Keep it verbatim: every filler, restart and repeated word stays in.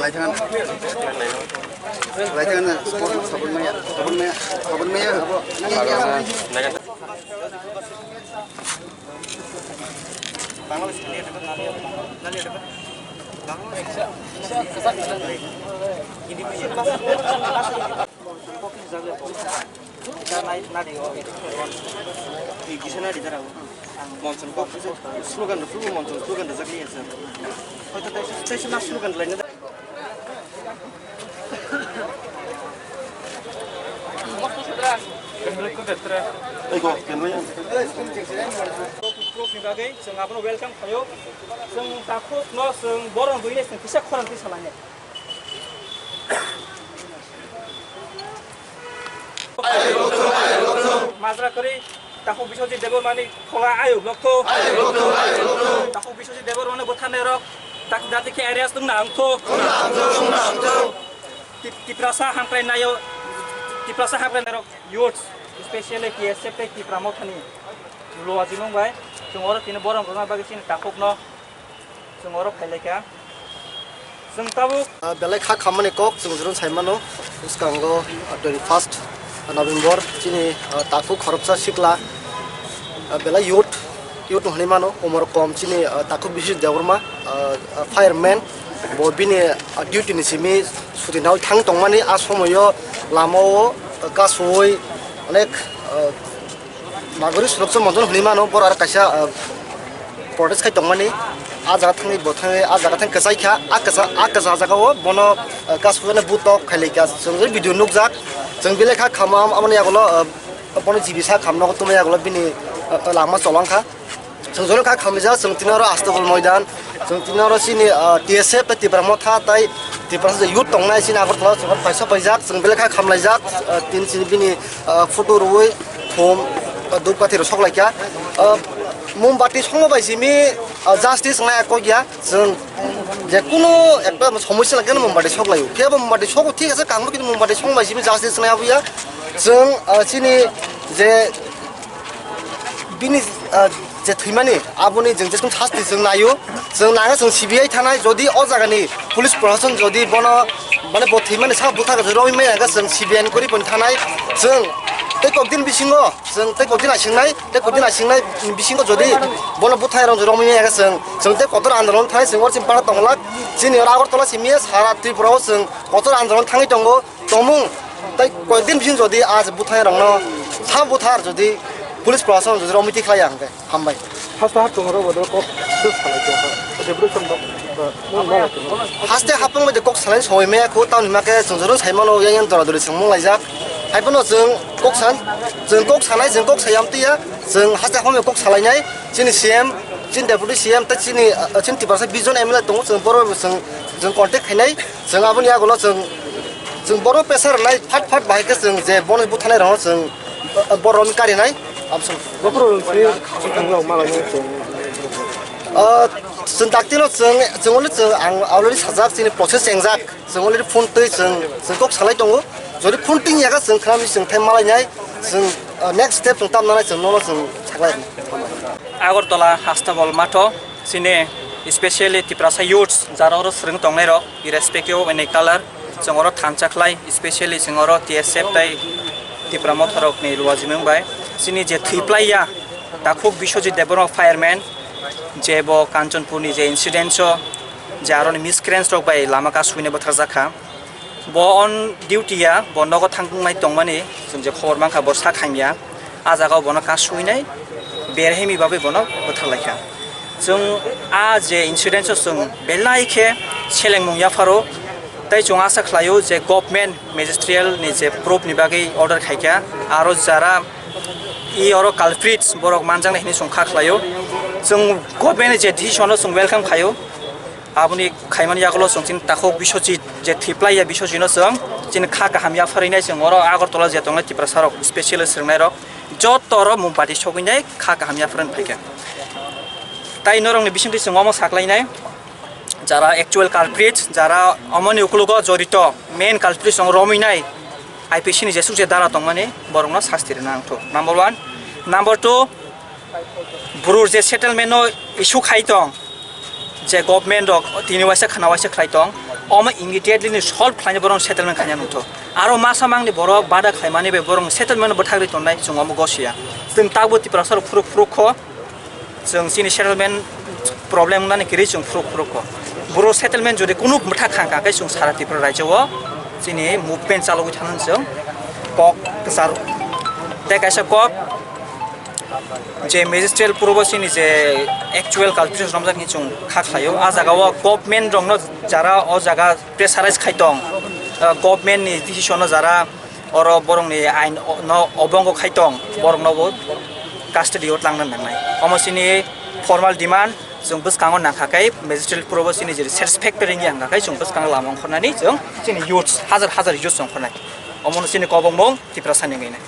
Laithang, laithang, sport sabun maya, sabun maya, sabun maya, abo. Monson kok slogan rok, slogan rok jak liya sir. Hoito tei, tei se ma slogan lai na. Trophy, trophy ni bagwi chwng abono welcome khaio. Chwng takhuk no chwng borom buine chwng kisa khorang twi salai nai. Majra kwrwi takhuk Biswajit Debbarmani phola ayuk lokto. Takhuk Biswajit Debbarmani bwtharnai rok tak jati khe arrest wngna wngtho. Tip-, Tiprasa hamkrai nayo, Tiprasa hamkrai nairok youths, especially T S F tei Tipra Mothani luwa jimung bai chwng oro tini borom rwna bagwi chini takhukno chwng oro phailaikha. Chwng tabuk, ah, belai kha khammani kok chwng jurun saimano bwskango, ah, twenty first November chini, ah, takhuk khoroksa sikla, ah, belai youth, youth hwnwi mano, umor kom chini, ah, takhuk Biswajit Debbarma, ah, ah, fireman, bo bini, ah, duty ni simi suti nai thang tongmani, a somoyo lamao, ah, kasui onek, ah, Nagori Suroksha Monthon hwnwi mano, boro aro kaisa, ah, protest khai tongmani, a jaga thangwi bo thangwi, a jaga thang kwchai kha, a kwcha, a kwcha jagao bono, ah, kasukjani butok khailai kha, chwng je video nukjak, chwng belai kha khamam, amoni yagulo, ah, bono G B sa khamno tongmani yagulo bini, ah, lama cholang kha. Chwng jono kha khamjak, chwng tini oro Astabol Moidan, chwng tini oro chini, ah, T S F tei Tipra Motha tei Tipra youth tongnai chini Agartala chwng paisa paijak, chwng belai kha khamlaijak, ah, tini chini bini, ah, photo rwui thum, ah, dhupkathi rok soklaikha. Ah, mombati songma bai simi, ah, justice nai kok ya, chwng je kunu ekta somosya lageno mombati soklaio. Khe bo mombati sogo thik ase, kangbo kintu mombati songma bai simi justice nai abuya. Chwng, ah, chini je bini, ah, je thwimani, aboni chwng jeswng sasti chwng naio, chwng nangkhe chwng C B I thanai, jodi o jagani police proshashan jodi bono, mane, bo thwimani sak bwthak romwi maya khe chwng C B I ni kwrwi phone thanai, chwng tei kokdin bisingo, chwng tei kokdin aisingnai, tei kokdin aisingnai bisingo jodi bono bwthai rok romwi maya khe chwng, chwng tei kotor andolon thanai, chwng oro chini para tonglak, chini oro Agartala simi sara Tripura o chwng kotor andolon thangwi tongo. Tongmung tei koyekdin bising jodi a bwthai rokno sa buthar jodi police proshashan jodi romiti khlai ang khe hambai. Haste hapung rok bodo kok swk salai kha. Deputation rok, uh, mung ma khe. Haste hapung bai kok salai soi me khu tamni ma khe chwng joro sai mano yang yang dora dori chwng mung laijak. Hai phano chwng kok san, chwng kok sanai, chwng kok sayam tiya, chwng haste hapung kok salai nai. Chini C M, chini deputy C M tei chini, uh, chini Tiprasa vision M L A tongo, chwng boro chwng, chwng contact khainai. Chwng aboni yagulo chwng, chwng bono pressure rwnai phat phat bahai khe chwng je bono buthanai rokno chwng, uh, borok romwi karinai. Absong. Bokhorok rok si chwng rok malai chwng. Ah, chwng daktino chwng, chwng only chwng ang already sajak chini process chengjak. Chwng already phone twi chwng, chwng kok salai tongo. Jodi phone ting yaga chwng khnami chwng thai malainai chwng, ah, next step chwng tamnanai chwng nono chwng saklai. Agartala Hastabol matho chini specially Tiprasa youths jara oro swrwng tongnai rok irrespective of any color chwng oro thansa khlai, specially chwng oro T S F tai Tipra Motha rokni luajimung bai chini je thwiplai ya takhuk Biswajit Debbarma fireman je bo Kanchanpurni je incident o je aroni miscreants rok bai lama kasui ne bwtharjak kha. Bo on duty ya, bo nogo thangkuknai tongmani, chwng je khobor mankha, bo sak hamya. A jagao bono kasuinai, berhemi bagwi bono bwtharlaikha. Chwng a je incident o chwng belai khe selengmung yapharo, tei chwng asa khlaio je government magisterial ni je proof ni bagwi order khaikha, aro jara i oro culprits borok manjaknai hinwi chwng kha khlaio. Chwng government ni je decision no chwng welcome khaio. Aboni khaimani yagulo chwng chini takhuk Biswajit je thwiplai ya Biswajit no chwng chini kha kaham yapharwi nai chwng oro Agartala je tongnai Tiprasa rok special swrwngnai rok joto oro mum bati sogwi nai kha kaham yapharwi phaikha. Tai norokni bisingtwi chwng omo saklainai jara actual culprits, jara omoni ukologo jorito main culprits chwng romwi nai I P C ni jesuk je dara tongmani borokno sasti rwna nangthu. Number one, number two, Borok je settlement no issue khai tong, je government rok tini waisa khana waisa khlai tong, Omo immediately ni solve khlaina borok settlement khaina nungtho. Aro masa mangni borok bada khlaimani bai borok settlement bwthagri tongnai chwng omo gosiya. Chwng takbo Tiprasa rok phuruk phuruk kho. Chwng chini settlement problem nani kiri chwng phuruk phuruk kho. Boro settlement jodi kunu bwthak khang kha khe chwng sara Tripura rajyo o chini movement chalogwi thangna chwng kok kwcharo. Tei kaisa kok je magistral purbo chini je actual cultivation romjak ni chwng kha khlaio. A jaga o government rokno jara o jaga pressurize khai tong, ah, government ni decision no jara oro borokni ain no obongo khai tong, borokno bo custody o tlangna nangnai. Omo chini formal demand chwng bwskango nangkha khe magistral purbo chini je satisfactory wngya hwnkha khe chwng bwskango lama ongkhornani chwng chini youths hajar hajar youths ongkhornai. Omono chini kobongmung Tiprasa ni wngwi nai.